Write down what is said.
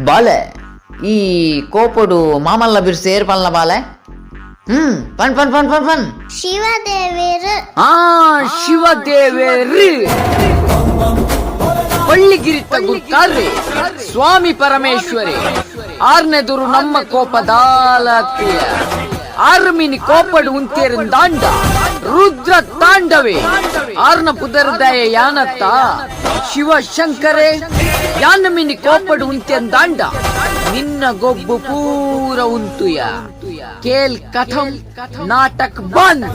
ಬಾಲೆ, ಈ ಕೋಪೊಡು ಮಾಮಲ್ಲ ಬಿರ್ಸು ಏರ್ ಪನ್ಲ ಬಾಲೆ? ಹ್ಮ್ ಪನ್ ಪನ್ ಪನ್ ಪನ್ ಪನ್. ಶಿವದೇವೆರ್. ಆ ಶಿವದೇವೇರು, ಪಳ್ಳಿಗಿರಿತ ಗುರ್ಕಾರ್ರೆ ಸ್ವಾಮಿ ಪರಮೇಶ್ವರಿ ಆರ್ನೆದುರು ನಮ್ಮ ಕೋಪದಾಲತಿಯ ಆರ್ಮಿನಿ ಕೋಪಡು ಉಂತೇರಿಂದಾಂಡ ರುದ್ರ ತಾಂಡವೇ ಆರ್ನ ಪುದರ್ದಯ ಯಾನತ್ತ ಶಿವಶಂಕರೇ. ಯಾನಮಿನಿ ಕೋಪಡು ಉಂತೆಂದಾಂಡ ನಿನ್ನ ಗೊಬ್ಬು ಪೂರ ಉಂತುಯ. ಕೇಲ್ ಕಥಂ, ನಾಟಕ್ ಬಂದ್.